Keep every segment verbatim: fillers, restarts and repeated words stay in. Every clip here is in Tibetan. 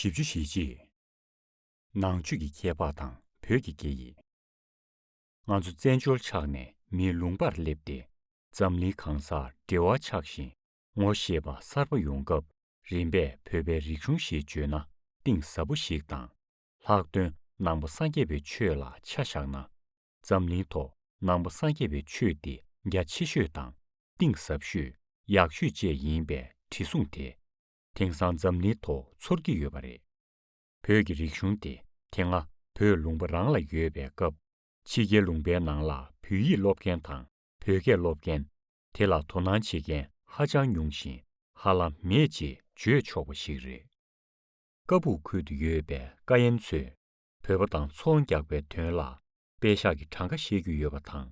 བཞི་བཅུ་ཞེ་གཅིག་ནང་ཆོས་ཀྱི་ཁྱད་འཕགས་དང་བོད་ཀྱི་སྐད་ཡིག་ང་ཚོ་བཙན་བྱོལ་ཆགས་ནས་མིའི་ལུང་པར་སླེབས་ཏེ། འཛམ་གླིང་གང་སར་འབྲེལ་བ་ཆགས་ཤིང་ངོ་ཤེས་པ་གསར་པ་ཡོང་སྐབས། རིམ་པས་བོད་པའི་རིག་གཞུང་ཞེས་བརྗོད་ན་གཏིང་ཟབ་པོ་ཞིག་དང་། ལྷག་དོན་ནང་པ་སངས་རྒྱས་པའི་ཆོས་ལ་ཆ་བཞག་ན། འཛམ་གླིང་ཐོག་ནང་པ་སངས་རྒྱས་པའི་ཆོས་དེ་རྒྱ་ཆེ་ཤོས་དང་གཏིང་ཟབ་ཤོས། ཡག་ཤོས་བཅས་ཡིན་པའི་དྲི་བསུང་དེ། དེང་སང་འཛམ་གླིང་ཐོག་ཚོར་གྱི་ཡོད་པ་རེད། བོད་ཀྱི་རིག་གཞུང་དེ་དེ་སྔ་བོད་ལུང་པ་རང་ལ་ཡོད་པའི་སྐབས། ཕྱི་རྒྱལ་ལུང་པའི་ནང་ལ་བོད་ཡིག་སློབ་མཁན་དང་བོད་སྐད་སློབ་མཁན། དེ་ལ་དོ་སྣང་བྱེད་མཁན་ཧ་ཅང་ཉུང་ཞིང་ཧ་ལམ་མེད་ཅེས་བརྗོད་ཆོག་པ་ཞིག་རེད། ཀ་སྦུག་ཁུལ་དུ་ཡོད་པའི་ཀ་ཡན་ཚོས་བོད་པ་དང་ཚོང་རྒྱག་པའི་དོན་ལ་པེ་ཤག་གི་གྲངས་ཀ་བཤད་ཀྱི་ཡོད་པ་དང་།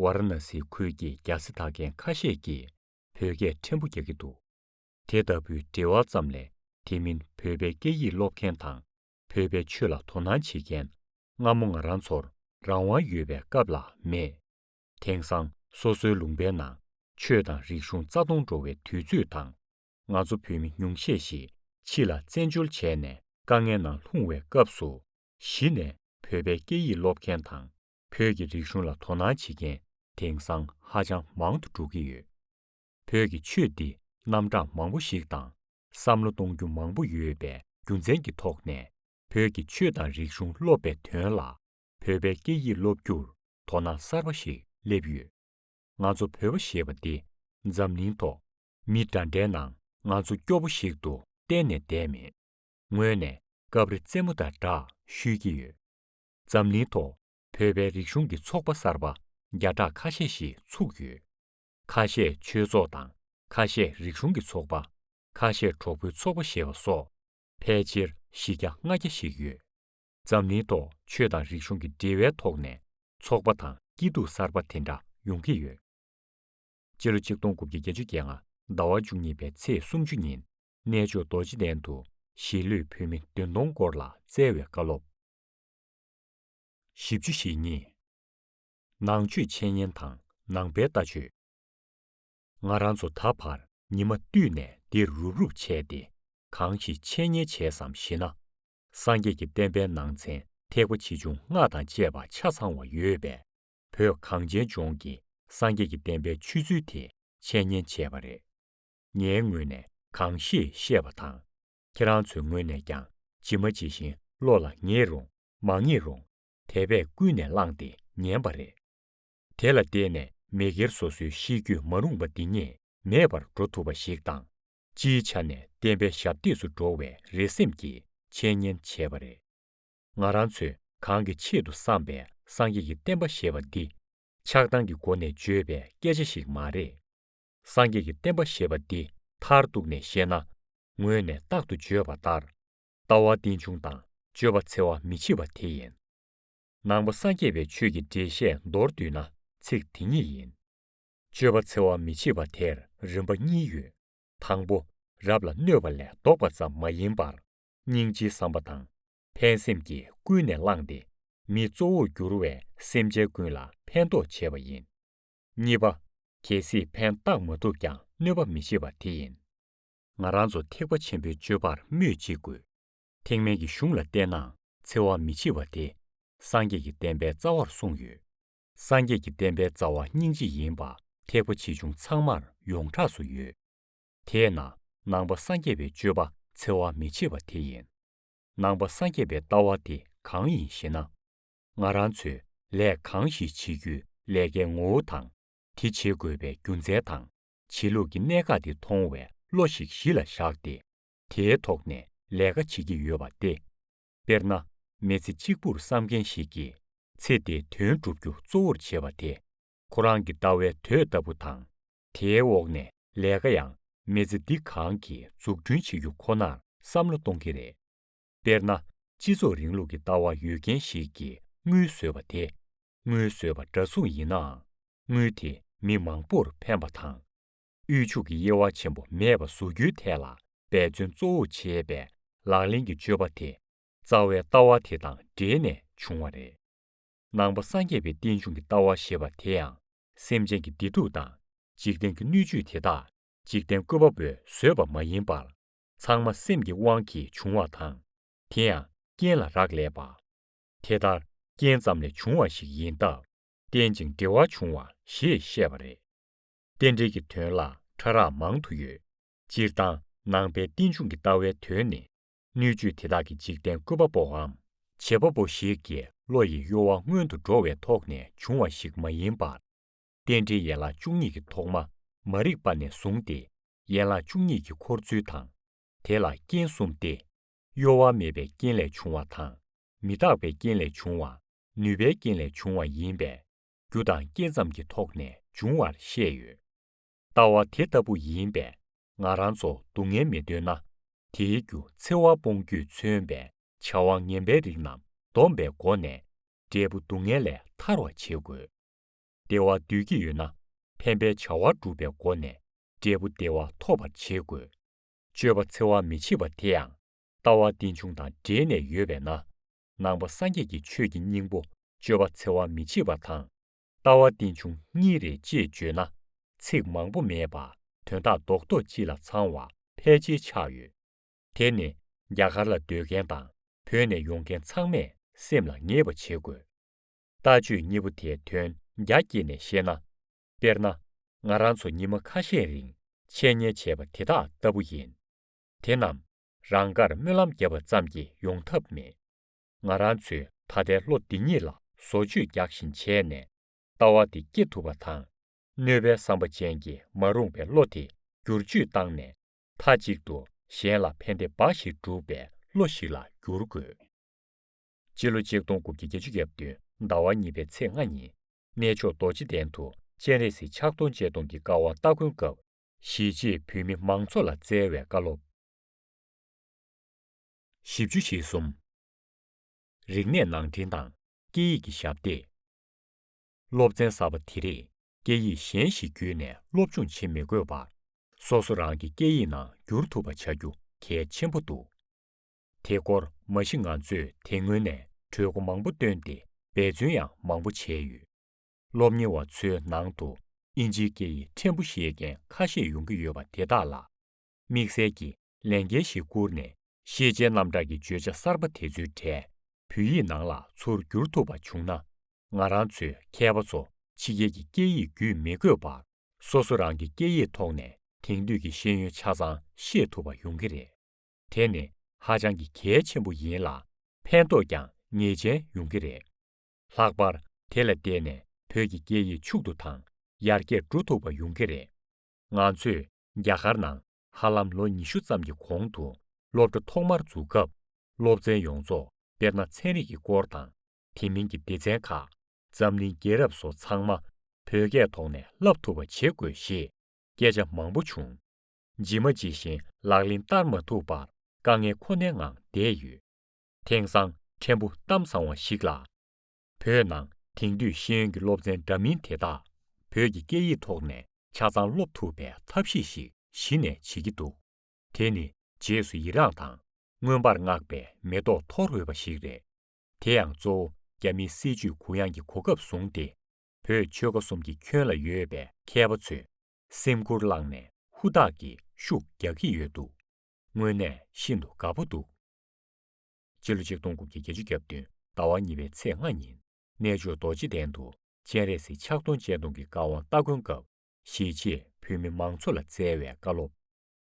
ཝཱ་ར་ཎ་སི་ཁུལ་གྱི་རྒྱལ་སྲས་དག་མཁན་ཁ་ཤས་ཀྱིས་བོད་སྐད་ཕྲན་བུ་རྒྱག་གི་འདུག་དེ་ལྟ་བུའི་འབྲེལ་བ་ཙམ་ལས་དེ་མིན་བོད་པའི་སྐད་ཡིག་སློབ་མཁན་དང་། བོད་པའི་ཆོས་ལ་དོ་སྣང་བྱེད་མཁན་སྔ་མོ་ང་རང་ཚོར་རང་དབང་ཡོད་པའི་སྐབས་ལ་མེད། དེང་སང་སོ་སོའི་ལུང་པའི་ནང་ཆོས་དང་རིག་གཞུང་རྩ་སྟོང་འགྲོ་བའི་དུས་ཚོད་དང་། ང་ཚོ་བོད་མི་ཉུང་ཤས་ཤིག་ཕྱི་ལ་བཙན་བྱོལ་བྱས་ནས་དཀའ་ངལ་ནང་ལྷུང་བའི་སྐབས་སུ། གཞི་ནས་བོད་པའི་སྐད་ཡིག་སློབ་མཁན་དང་། བོད་ཀྱི་རིག་གཞུང་ལ་དོ་སྣང་བྱེད་མཁན་དེང་སང་ཧ་ཅང་མང་དུ་འགྲོ་གི་ཡོད། བོད་ཀྱི་ཆོས་འདི་རྣམ་གྲངས་མང་པོ་ཞིག་དང་བསམ་བློ་གཏོང་རྒྱུ་མང་པོ་ཡོད་པའི་རྒྱུ་མཚན་གྱི་ཐོག་ནས། བོད་ཀྱི་ཆོས་དང་རིག་གཞུང་སློབ་པའི་དོན་ལ་བོད་པའི་སྐད་ཡིག་སློབ་རྒྱུར་དོ་སྣང་གསར་པ་ཞིག་སླེབས་ཡོད། ང་ཚོ་བོད་པ་ཞེས་པ་འདི་འཛམ་གླིང་ཐོག་མི་འདྲ་འདྲའི་ནང་ང་ཚོ་སྐྱོ་པོ་ཞིག་ཏུ་གཏན་ནས་བསྡད་མེད། ངོས་ནས་སྐབས་རེ་རྩེད་མོ་དང་སྦྲགས་ཤོད་ཀྱི་ཡོད། འཛམ་གླིང་ཐོག་བོད་པའི་རིག་གཞུང་གི་ཚོགས་པ་གསར་པ་བརྒྱ་ཕྲག་ཁ་ཤས་ཤིག་ཚུགས་ཡོད། ཁ་ཤས་ཆོས་ཚོགས་དང་ཁ་ཤས་རིག་གཞུང་གི་ཚོགས་པ། ཁ་ཤས་གྲོགས་པོའི་ཚོགས་པ་ཞེས་པ་སོགས་ཕལ་ཆེར་བཞི་བརྒྱ་ལྔ་བརྒྱ་ཞིག་ཡོད། འཛམ་གླིང་ཐོག་ཆོས་དང་རིག་གཞུང་གི་འབྲེལ་བའི་ཐོག་ནས་ཚོགས་པ་དང་སྐྱིད་སྡུག་གསར་པ་དེ་འདྲ་ཡོང་གི་ཡོད། སྤྱི་ལོ་ཆིག་སྟོང་དགུ་བརྒྱ་བརྒྱད་ཅུ་གྱ་ལྔ་ཟླ་བ་བཅུ་གཉིས་པའི་ཚེས་སུམ་ཅུ་ཉིན་གནས་མཆོག་རྡོ་རྗེ་གདན་དུ་གཞིས་ལུས་བོད་མི་བདུན་སྟོང་སྐོར་ལ་བསྩལ་བའི་བཀའ་སློབ། བཞི་བཅུ་ཞེ་གཉིས། ནང་ཆོས་འཆད་ཉན་དང་ནང་པའི་ལྟ་སྤྱོད། ང་རང་ཚོ་ད་བར་ཉི་མ་བཏུད་ནས་འདིར་རུབ་རུབ་བྱས་ཏེ་གང་ཞིག་འཆད་ཉན་བྱས་སམ་ཞེ་ན། སངས་རྒྱས་ཀྱི་བསྟན་པའི་ནང་ཚན་ཐེག་པ་ཆེ་ཆུང་སྔགས་དང་བཅས་པ་ཆ་ཚང་བ་ཡོད་པས། བོད་གངས་ཅན་ལྗོངས་ཀྱི་སངས་རྒྱས་ཀྱི་བསྟན་པའི་ཆོས་ཚུལ་དེ་འཆད་ཉན་བྱས་པ་རེད། ངའི་ངོས་ནས་གང་ཤེས་བཤད་པ་དང་། ཁྱེད་རང་ཚོའི་ངོས་ནས་ཀྱང་ཇི་མ་ཇི་བཞིན་བློ་ལ་ངེས་རུང་མ་ངེས་རུང་དེ་བས་ཀུན་ནས་བསླངས་ཏེ་ཉན་པ་རེད། དེ་ལ་བརྟེན་ནས་མི་སྒེར་སོ་སོའི་ཤེས་རྒྱུད་མ་རུངས་པ་འདི་ཉིད་མེད་པར་འགྲོ་ཐུབ་པ་ཞིག་དང་། སྤྱིའི་ཆ་ནས་བསྟན་པའི་ཞབས་འདེགས་སུ་འགྲོ་བའི་རེ་སེམས་ཀྱིས་འཆད་ཉན་བྱས་པ་རེད། ང་རང་ཚོས་གང་གི་ཆེད་དུ་བསམ་པའི་སངས་རྒྱས་ཀྱི་བསྟན་པ་ཞེས་པ་འདི་ཆགས་སྡང་གི་སྒོ་ནས་བརྗོད་པའི་སྐད་ཆ་ཞིག་མ་རེད། སངས་རྒྱས་ཀྱི་བསྟན་པ་ཞེས་པ་འདི་མཐར་གཏུགས་ནས་བཤད་ན། ངོས་ནས་རྟག་ཏུ་བརྗོད་པ་ལྟར། ལྟ་བ་རྟེན་འབྱུང་དང་སྤྱོད་པ་འཚེ་བ་མི་བྱེད་པ་དེ་ཡིན། ནང་པ་སངས་རྒྱས་པའི་ཆོས་ཀྱི་འགྲེལ་བཤད་མདོར་བསྡུས་ན་ཚིག་དེ་ཉིད་ཡིན། སྤྱོད་པ་འཚེ་བ་མི་བྱེད་པ་དེར་རིམ་པ་གཉིས་ཡོད། དང་པོ། རབ་ལ་གནོད་པ་ལས་ལྡོག་པ་ཙམ་མ་ཡིན་པར། སྙིང་རྗེའི་བསམ་པ་དང་། ཕན་སེམས་ཀྱིས་ཀུན་ནས་བསླངས་ཏེ། མི་གཙོ་བོར་གྱུར་བའི་སེམས་ཅན་ཀུན་ལ་ཕན་ཐོགས་བྱེད་པ་ཡིན། གཉིས་པ། གལ་སྲིད་ཕན་བཏགས་མ་ཐུབ་ཀྱང་གནོད་པ་མི་བྱེད་པ་དེ་ཡིན། ང་རང་ཚོ་ཐེག་པ་ཆེན་པོའི་སྤྱོད་པར་སྨོས་ཅི་དགོས། ཐེག་དམན་གྱི་གཞུང་ལ་བལྟས་ན་འཚེ་བ་མི་བྱེད་པ་དེ་སངས་རྒྱས་ཀྱི་བསྟན་པའི་རྩ་བར་གསུངས་ཡོད། སངས་རྒྱས་ཀྱི་བསྟན་པའི་རྩ་བ་སྙིང་རྗེ་ཡིན་པ་ཐེག་པ་ཆེ་ཆུང་ཚང་མར་ཡོངས་གྲགས་སུ་ཡོད། དེས་ན་ནང་པ་སངས་རྒྱས་པའི་སྤྱོད་པ་འཚེ་བ་མི་བྱེད་པ་དེ་ཡིན། ནང་པ་སངས་རྒྱས་པའི་ལྟ་བ་དེ་གང་ཡིན་ཞེ་ན། ང་རང་ཚོས་ལས་གང་ཞིག་བྱེད་རྒྱུའི་ལས་ཀའི་ངོ་བོ་དང་། དེ་བྱེད་དགོས་པའི་རྒྱུ་མཚན་དང་། བྱེད་ལུགས་ཀྱི་གནད་འགག་དེ་མཐོང་བའི་བློ་ཞིག་གཞི་ལ་བཞག་སྟེ། དེའི་ཐོག་ནས་ལས་ཀ་བྱེད་ཀྱི་ཡོད་པ་སྟེ། དཔེར་ན། མི་ཚེ་གཅིག་པུར་བསམ་མཁན་ཞིག་གིས་ཚེ་འདིའི་དོན་སྒྲུབ་རྒྱུ་གཙོ་བོར་བྱེད་པ་དེ། ཁོ་རང་གི་ལྟ་བའི་དོད་ལྟ་བུ་དང་། དེའི་འོག་ནས་ལས་ཀ་ཡང་མི་ཚེ་འདི་གང་གིས་འཛུགས་སྐྲུན་བྱེད་རྒྱུ་ཁོ་ནར་བསམ་བློ་གཏོང་གི་རེད། དཔེར་ན། སྤྱི་ཚོགས་རིང་ལུགས་ཀྱི་ལྟ་བ་ཡོད་མཁན་ཞིག་གིས་དངུལ་བཟོས་པ་དེ། དངུལ་བཟོས་པ་འདྲ་མཚུངས་ཡིན་ནའང་། དངུལ་དེ་མི་མང་པོར་ཕན་པ་དང་། དབུལ་ཕྱུག་གི་དབྱེ་བ་ཆེན་པོ་མེད་པ་བཟོ་རྒྱུའི་ཐད་ལ་འབད་བརྩོན་གཙོ་བོ་བྱེད་པའི་ལག་ལེན་གྱི་སྤྱོད་པ་དེ། རྩ་བའི་ལྟ་བ་དེ་དང་འབྲེལ་ནས་བྱུང་བ་རེད། ནང་པ་སངས་རྒྱས་པའི་རྟེན་འབྱུང་གི་ལྟ་བ་ཞེས་པ་དེ་ཡང་། སེམས་ཅན་གྱི་བདེ་སྡུག་དང་། འཇིག་རྟེན་གྱི་སྣོད་བཅུད་དེ་དག་འཇིག་རྟེན་བཀོད་པ་པོས་བཟོས་པ་མ་ཡིན་པར། ཚང་མ་སེམས་ཀྱི་དབང་གིས་བྱུང་བ་དང་ དེ་ཡང་རྐྱེན་ལ་རག་ལས་པ། དེ་ལྟར་རྐྱེན་ཙམ་ལས་བྱུང་བ་ཞིག་ཡིན་སྟབས། རྟེན་ཅིང་འབྲེལ་བར་འབྱུང་བ་ཞེས་བཤད་པ་རེད། རྟེན་འབྲེལ་གྱི་དོན་ལ་ཕྲ་རགས་མང་དུ་ཡོད། སྤྱིར་བཏང་ནང་པའི་རྟེན་འབྱུང་གི་ལྟ་བའི་དོན་ནི། སྣོད་བཅུད་དེ་དག་གི་འཇིག་རྟེན་བཀོད་པ་པོའམ་བྱེད་པ་པོ་ཞིག་གི་བློ་ཡི་གཡོ་བ་སྔོན་དུ་འགྲོ་བའི་ཐོག་ནས་བྱུང་བ་ཞིག་མ་ཡིན་པར། རྟེན་འབྲེལ་ཡན་ལག་བཅུ་གཉིས་ཀྱི་ཐོག་མ་མ་རིག་པ་ནས་བཟུང་སྟེ། ཡན་ལག་བཅུ་གཉིས་ཀྱི་འཁོར་ཚུལ་དང་། དེ་ལ་རྐྱེན་གསུམ་སྟེ། གཡོ་བ་མེད་པའི་རྐྱེན་ལས་བྱུང་བ་དང་། མི་རྟག་པའི་རྐྱེན་ལས་བྱུང་བ། ནུས་པའི་རྐྱེན་ལས་བྱུང་བ་ཡིན་པས། རྒྱུ་དང་རྐྱེན་ཙམ་གྱི་ཐོག་ནས་འབྱུང་བར་བཤད་ཡོད། ལྟ་བ་དེ་ལྟ་བུ་ཡིན་པས། ང་རང་ཚོ་སྡུག་བསྔལ་མི་འདོད་ན། དེའི་རྒྱུ་འཚེ་བ་སྤོང་རྒྱུས་མཚོན་པའི་བྱ་བ་ངན་པའི་རིགས་རྣམས་སྡོམ་པའི་སྒོ་ནས། འབྲས་བུ་སྡུག་བསྔལ་ལས་ཐར་བར་བྱེད་དགོས། བདེ་བ་འདོད་ཀྱི་ཡོད་ན། ཕན་པའི་བྱ་བ་བསྒྲུབ་པའི་སྒོ་ནས། འབྲས་བུ་བདེ་བ་ཐོབ་པར་བྱེད་དགོས། སྤྱོད་པ་འཚེ་བ་མི་བྱེད་པ་དེ་ཡང་། ལྟ་བ་རྟེན་འབྱུང་དང་འབྲེལ་ནས་ཡོད་པས་ན། ནང་པ་སངས་རྒྱས་ཀྱི་ཆོས་ཀྱི་སྙིང་པོ་སྤྱོད་པ་འཚེ་བ་མི་བྱེད་པ་དང་། ལྟ་བ་རྟེན་འབྱུང་གཉིས་རེད་ཅེས་བརྗོད་ན། ཚིག་མང་པོ་མེད་པར་དོན་དག་རྡོག་རྡོག་ཅིག་ལ་ཚང་བ་ཕལ་ཆེར་ཆགས་ཡོད། དེ་ནི་རྒྱ་གར་ལ་སྡོད་མཁན་དང་བོད་ནས་ཡོང་མཁན་ཚང་མས་སེམས་ལ་ངེས་པ་བྱེད་དགོས། ལྟ་སྤྱོད་གཉིས་པོ་དེའི་དོན་རྒྱ་བསྐྱེད་ནས་བཤད་ན། དཔེར་ན། ང་རང་ཚོ་ཉི་མ་ཁ་ཤས་རིང་འཆད་ཉན་བྱས་པ་དེ་དག་ལྟ་བུ་ཡིན། དེ་རྣམས་རང་དགར་སྨོན་ལམ་བརྒྱབ་པ་ཙམ་གྱིས་ཡོང་ཐབས་མེད། ང་རང་ཚོས་ད་ལྟའི་བློ་འདི་ཉིད་ལ་བཟོ་བཅོས་རྒྱག་བཞིན་བྱས་ནས། ལྟ་བ་འདི་སྐྱེ་ཐུབ་པ་དང་། གནོད་པའི་བསམ་པ་ཅན་གྱི་མ་རུངས་པའི་བློ་དེ་བསྒྱུར་བཅོས་བཏང་ནས། མཐའ་གཅིག་ཏུ་གཞན་ལ་ཕན་བདེ་འབའ་ཞིག་སྒྲུབ་པའི་བློ་ཞིག་ལ་བསྒྱུར་དགོས། སྤྱི་ལོ་ཆིག་སྟོང་དགུ་བརྒྱ་བརྒྱད་ཅུ་གྱ་བདུན་ཟླ་བ་གཉིས་པའི་ཚེས་ལྔ་ཉིན། གནས་མཆོག་རྡོ་རྗེ་གདན་དུ་སྤྱན་རས་གཟིགས་ཕྱག་སྟོང་སྤྱན་སྟོང་གི་བཀའ་དབང་སྟ་གོན་སྐབས། གཞིས་བྱེས་བོད་མི་མང་ཚོགས་ལ་བསྩལ་བའི་བཀའ་སློབ། བཞི་བཅུ་ཞེ་གསུམ། རིག་གནས་ནང་འདྲེན་དང་སྐད་ཡིག་གི་ཞབས་འདེགས། སློབ་ཚན་གསར་པ་དེ་རིགས་སྐད་ཡིག་གཞན་ཞིག་བརྒྱུད་ནས་སློབ་སྦྱོང་བྱེད་མི་དགོས་པར། སོ་སོ་རང་གི་སྐད་ཡིག་ནང་བསྒྱུར་ཐུབ་པ་བྱ་རྒྱུ་གལ་ཆེན་པོ་འདུག་དེ་སྐོར་མ་གཞི་ང་ཚོས་དེ་སྔོན་ནས་གྲོས་འགོ་མང་པོ་བཏོན་ཏེ་འབད་བརྩོན་ཡང་མང་པོ་བྱས་ཡོད། སློབ་གཉེར་བ་ཚོའི་ནང་དུ་ཨིན་ཇིའི་སྐད་ཡིག་ཕྲན་བུ་ཤེས་མཁན་ཁ་ཤས་ཡོང་གི་ཡོད་པ་དེ་དག་ལ། དམིགས་བསལ་གྱི་ལས་འགན་ཞིག་བསྐུར་ནས་ཤེས་བྱའི་རྣམ་གྲངས་ཀྱི་བརྗོད་བྱ་གསར་པ་དེ་ཚོའི་གྲས་བོད་ཡིག་ནང་ལ་ཚུར་བསྒྱུར་ཐུབ་པ་བྱུང་ན། ང་རང་ཚོའི་མཁས་པ་ཚོ་ཕྱི་རྒྱལ་གྱི་སྐད་ཡིག་བརྒྱུད་མི་དགོས་པར། སོ་སོ་རང་གི་སྐད་ཡིག་ཐོག་ནས་དེང་དུས་ཀྱི་ཤེས་ཡོན་ཆ་ཚང་ཤེས་ཐུབ་པ་ཡོང་གི་རེད། དེ་ནི་ཧ་ཅང་གི་གལ་ཆེན་པོ་ཡིན་ལ། ཕན་ཐོགས་ཀྱང་ངེས་ཅན་ཡོང་གི་རེད། ལྷག་པར་དེ་ལ་བརྟེན་ནས་བོད་ཀྱི་སྐད་ཡིག་ཕྱུག་ཏུ་དང་ཡར་རྒྱས་འགྲོ་ཐུབ་པ་ཡོང་གི་རེད། ང་ཚོས་རྒྱ་གར་ནང་ཧ་ལམ་ལོ་ཉི་ཤུ་ཙམ་གྱི་གོང་དུ་སློབ་གྲྭ་ཐོག་མར་འཛུགས་སྐབས། སློབ་ཚན་ཡོངས་རྫོགས་དཔེར་ན་ཚན་རིག་གི་སྐོར་དང་། དེ་མིན་གྱི་སྡེ་ཚན་ཁག་འཛམ་གླིང་རྒྱལ་རབས་སོགས་ཚང་མ་བོད་སྐད་ཐོག་ནས་བསླབ་ཐུབ་པ་བྱེད་དགོས་ཞེས་སྐད་ཆ་མང་པོ་བྱུང་། ཇི་མ་ཇི་བཞིན་ལག་ལེན་བསྟར་མ་ཐུབ་པར་དཀའ་ངལ་ཁོ་ནའི་ངང་བསྡད་ཡོད། དེང་སང་ཕྲན་བུ་གཏམ་བཟང་བ་ཞིག་ལ། བོད་ནང་དེང་དུས་ཤེས་ཡོན་གྱི་སློབ་ཚན་འདྲ་མིན་དེ་དག་བོད་ཀྱི་སྐད་ཡིག་ཐོག་ནས་ཆ་ཚང་སློབ་ཐུབ་པའི་ཐབས་ཤེས་ཤིག་གཞི་ནས་བྱེད་ཀྱི་འདུག་དེ་ནི་རྗེས་སུ་ཡི་རངས་དང་མངོན་པར་བསྔགས་པའི་མེ་ཏོག་འཐོར་འོས་པ་ཞིག་རེད། དེ་ཡང་གཙོ་བོ་རྒྱ་མིའི་སྲིད་བྱུས་གུ་ཡངས་ཀྱི་གོ་སྐབས་བཟུང་སྟེ། བོད་ཆོལ་ཁ་གསུམ་གྱི་ཁྱོན་ལ་ཡོད་པའི་མཁས་པ་ཚོས་སེམས་ཁུར་བླངས་ནས་ཧུར་ཐག་གིས་ཤུགས་རྒྱག་གི་ཡོད་འདུག་དངོས་གནས་ཤིན་ཏུ་དགའ་པོ་འདུག་སྤྱི་ལོ་ཆིག་སྟོང་དགུ་བརྒྱ་བརྒྱད་ཅུ་གྱ་བདུན་ཟླ་བ་གཉིས་པའི་ཚེས་ལྔ་ཉིན། གནས་མཆོག་རྡོ་རྗེ་གདན་དུ་སྤྱན་རས་གཟིགས་ཕྱག་སྟོང་སྤྱན་སྟོང་གི་བཀའ་དབང་སྟ་གོན་སྐབས། གཞིས་བྱེས་བོད་མི་མང་ཚོགས་ལ་བསྩལ་བའི་བཀའ་སློབ།